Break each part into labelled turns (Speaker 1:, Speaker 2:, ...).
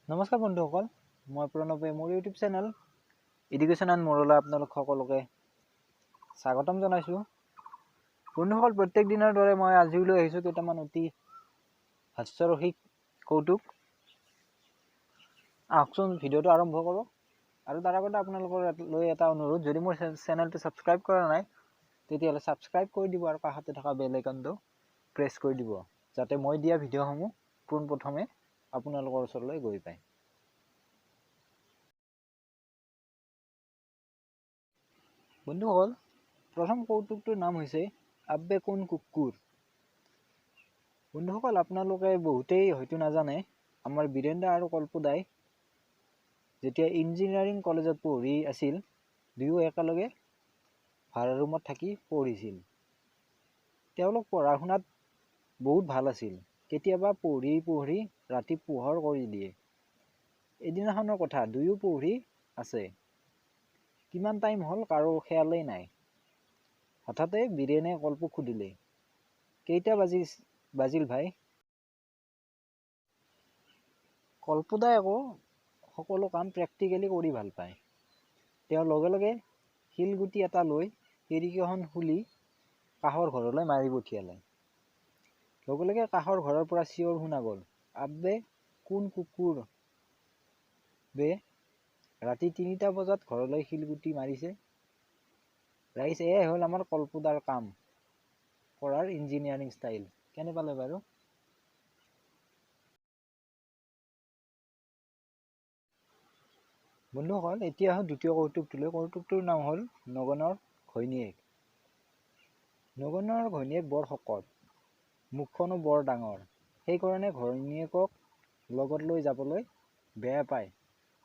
Speaker 1: নমস্কাৰ বন্ধুসকল, মই প্ৰণৱে মোৰ ইউটিউব চেনেল এডুকেশ্যন এণ্ড মৰলৈ আপোনালোক সকলোকে স্বাগতম জনাইছোঁ। বন্ধুসকল, প্ৰত্যেক দিনৰ দৰে মই আজিও লৈ আহিছোঁ কেইটামান অতি হাস্যৰসিক কৌতুক। আহকচোন ভিডিঅ'টো আৰম্ভ কৰোঁ। আৰু তাৰ আগতে আপোনালোকৰ লৈ এটা অনুৰোধ, যদি মোৰ চেনেলটো ছাবস্ক্ৰাইব কৰা নাই তেতিয়াহ'লে ছাবস্ক্ৰাইব কৰি দিব আৰু কাষতে থকা বেল আইকনটো প্ৰেছ কৰি দিব, যাতে মই দিয়া ভিডিঅ'সমূহ পোনপ্ৰথমে আপোনালোকৰ ওচৰলৈ গৈ পায়। বন্ধুসকল, প্ৰথম কৌতুকটোৰ নাম হৈছে আব্বে কোন কুকুৰ। বন্ধুসকল, আপোনালোকে বহুতেই হয়তো নাজানে, আমাৰ বীৰেন্দ্ৰ আৰু কল্পদাই যেতিয়া ইঞ্জিনিয়াৰিং কলেজত পঢ়ি আছিল, দুয়ো একেলগে ভাড়া ৰুমত থাকি পঢ়িছিল। তেওঁলোক পঢ়া শুনাত বহুত ভাল আছিল। কেতিয়াবা পঢ়ি পঢ়ি ৰাতি পোহৰ কৰি দিয়ে। এদিনাখনৰ কথা, দুয়ো পঢ়ি আছে, কিমান টাইম হ'ল কাৰো খেয়ালেই নাই। হঠাতে বীৰেনে কল্পক সুধিলে, কেইটা বাজিল ভাই? কল্পদাই আকৌ সকলো কাম প্ৰেক্টিকেলি কৰি ভাল পায়। তেওঁ লগে লগে শিলগুটি এটা লৈ খিৰিকীখন খুলি কাষৰ ঘৰলৈ মাৰি পঠিয়ালে। লগে লগে কাষৰ ঘৰৰ পৰা চিঞৰ শুনা গ'ল, আব্বে কোন কুকুৰ বে, ৰাতি 3টা বজাত ঘৰলৈ শিলগুটি মাৰিছে। ৰাইজ, এয়াই হ'ল আমাৰ কল্পদাৰ কাম কৰাৰ ইঞ্জিনিয়াৰিং ষ্টাইল। কেনে পালে বাৰু? বন্ধুসকল, এতিয়া আহোঁ দ্বিতীয় কৌতুকটোলৈ। কৌতুকটোৰ নাম হ'ল নগনৰ ঘৈণীয়েক। নগনৰ ঘৈণীয়েক বৰ শকত, মুখখনো বৰ ডাঙৰ। সেইকাৰণে ঘৈণীয়েকক লগত লৈ যাবলৈ বেয়া পায়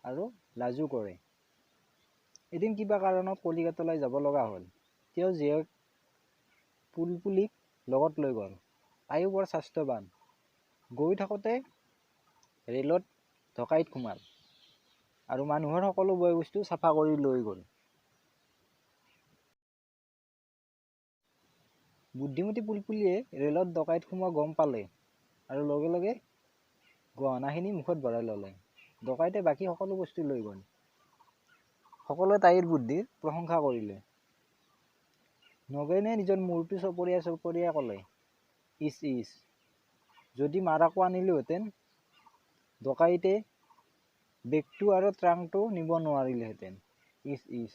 Speaker 1: আৰু লাজো কৰে। এদিন কিবা কাৰণত কলিকতালৈ যাব লগা হ'ল। তেওঁ জীয়েক পুলপুলিক লগত লৈ গ'ল। তাইও বৰ স্বাস্থ্যৱান। গৈ থাকোঁতে ৰেলত ডকাইত সোমাল আৰু মানুহৰ সকলো বয় বস্তু চাফা কৰি লৈ গ'ল। বুদ্ধিমতী পুলপুলিয়ে ৰেলত ডকাইত সোমোৱা গম পালে আৰু লগে লগে গহনাখিনি মুখত ভৰাই ল'লে। ডকাইতে বাকী সকলো বস্তু লৈ গ'ল। সকলোৱে তাইৰ বুদ্ধিৰ প্ৰশংসা কৰিলে। নগেনে নিজৰ মূৰটো চপৰিয়াই চপৰিয়াই ক'লে, ইচ ইচ, যদি মাৰাকো আনিলোহেঁতেন ডকাইতে বেগটো আৰু ট্ৰাংকটো নিব নোৱাৰিলেহেঁতেন। ইচ ইচ।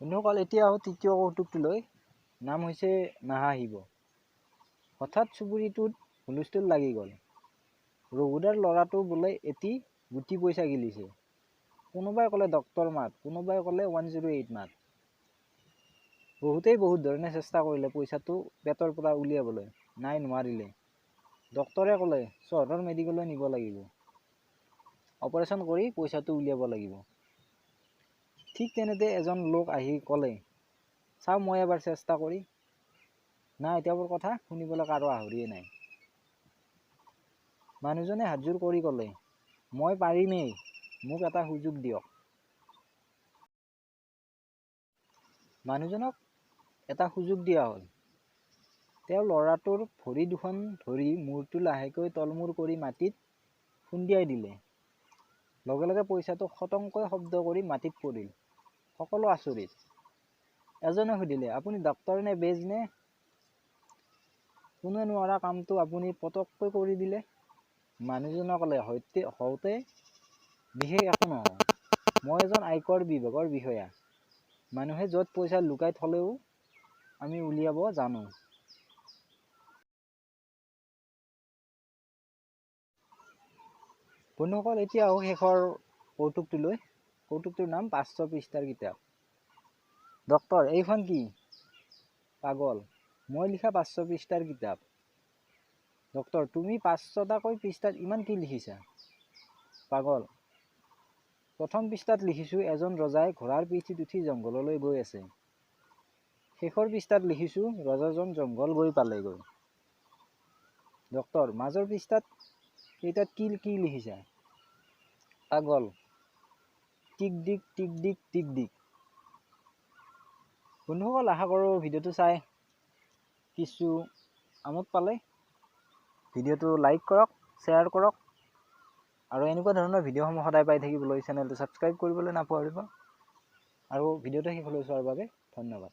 Speaker 1: বন্ধুসকল, এতিয়া আহোঁ তৃতীয় কৌতুকটোলৈ। নাম হৈছে নাহাঁহিব। হঠাৎ চুবুৰীটোত হুলস্থুল লাগি গ'ল। ৰঘুদাৰ ল'ৰাটো বোলে এটি গুটি পইচা গিলিছে। কোনোবাই ক'লে ডক্তৰ মাত, কোনোবাই ক'লে 108 মাত। বহুতেই বহুত ধৰণে চেষ্টা কৰিলে পইচাটো পেটৰ পৰা উলিয়াবলৈ, নাই নোৱাৰিলে। ডক্তৰে ক'লে চহৰৰ মেডিকেললৈ নিব লাগিব, অপাৰেশ্যন কৰি পইচাটো উলিয়াব লাগিব। ঠিক তেনেতে এজন লোক আহি ক'লে, চাওঁ মই এবাৰ চেষ্টা কৰি। নাই, তেওঁৰ কথা শুনিবলৈ কাৰো আহৰিয়ে নাই। মানুহজনে হাতযোৰ কৰি ক'লে, মই পাৰিমেই, মোক এটা সুযোগ দিয়ক। মানুহজনক এটা সুযোগ দিয়া হ'ল। তেওঁ ল'ৰাটোৰ ভৰি দুখন ধৰি মূৰটো লাহেকৈ তলমূৰ কৰি মাটিত খুন্দিয়াই দিলে। লগে লগে পইচাটো খটংকৈ শব্দ কৰি মাটিত পৰিল। সকলো আচৰিত। এজনে সুধিলে, আপুনি ডাক্তৰ নে বেজ নে? কোনোৱে নোৱাৰা কামটো আপুনি পটককৈ কৰি দিলে। মানুহজনে ক'লে, হওঁতে বিশেষ একো নহয়, মই এজন আয়কৰ বিভাগৰ বিষয়া। মানুহে য'ত পইচা লুকাই থ'লেও আমি উলিয়াব জানো। বন্ধুসকল, এতিয়া আহোঁ শেষৰ কৌতুকটোলৈ। কৌতুকটোৰ নাম 500 পৃষ্ঠাৰ কিতাপ। ডক্তৰ, এইখন কি? পাগল, মই লিখা 500 পৃষ্ঠাৰ কিতাপ। ডক্তৰ, তুমি 500টাকৈ পৃষ্ঠাত ইমান কি লিখিছা? পাগল, প্ৰথম পৃষ্ঠাত লিখিছোঁ এজন ৰজাই ঘোঁৰাৰ পিঠিত উঠি জংঘললৈ গৈ আছে। শেষৰ পৃষ্ঠাত লিখিছোঁ ৰজাজন জংঘল গৈ পালেগৈ। ডক্তৰ, মাজৰ পৃষ্ঠাত কেইটাত কি কি লিখিছা? পাগল, টিক ডিক টিক ডিক টিক ডিক। বন্ধুসকল, আশা কৰোঁ ভিডিঅ'টো চাই কিছু আমোদ পালে ভিডিঅ'টো লাইক কৰক, শ্বেয়াৰ কৰক আৰু এনেকুৱা ধৰণৰ ভিডিঅ'সমূহ সদায় পাই থাকিবলৈ চেনেলটো ছাবস্ক্ৰাইব কৰিবলৈ নাপাহৰিব। আৰু ভিডিঅ'টো শেষলৈ চোৱাৰ বাবে ধন্যবাদ।